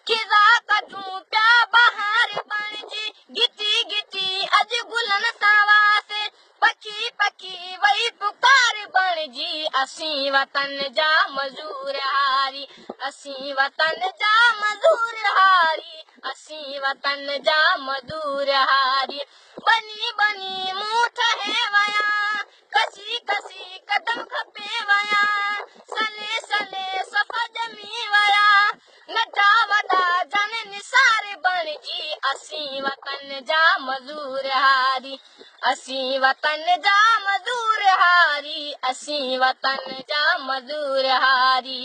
خزان ڪڍون پيا بهار بڻجي، گهٽي گهٽي اڄ گلن سان واسي، پکي پکي وئي پڪار بڻجي، اسين وطن جا مزور هاري، اسين وطن جا مزور هاري، اسين وطن جا مزور هاري. ٻني ٻني مون ٺهي ويا، ڪسي ڪسي قدم کپي ويا، سلي سلي صفا ڄمي ويا، ننڍا وڏا جان نثار بڻجي، اسين وطن جا مزور هاري، اسين وطن جا مزور هاري، اسين وطن جا مزور هاري.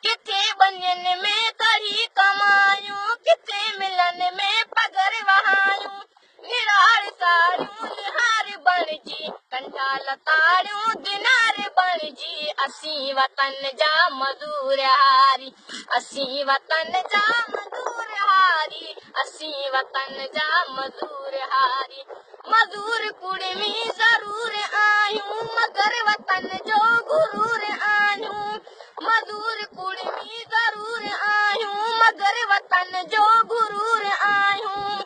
ڪٿي ٻنين ۾ ڪڙهي ڪمايون، ڪٿي ملن ۾ پگهر وهايون، نراڙ ساڙيون نهار بڻجي، ڪنڊا لتاڙيون دينار بڻجي، اسين وطن جا مزور هاري، اسين وطن جا مزور هاري، اسين وطن جا مزور هاري. مزور ڪڙمي ضرور آهيون، مگر وطن جو غرور آهيون، مزور ڪڙمي ضرور آهيون، مگر وطن جو غرور آهيون.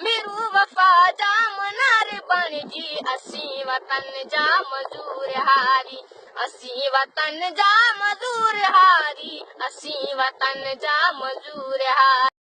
ميرو وفا جا منار بڻجي، اسين وطن جا مزور هاري، اسين وطن جا مزور هاري، اسين وطن جا مزور هاري.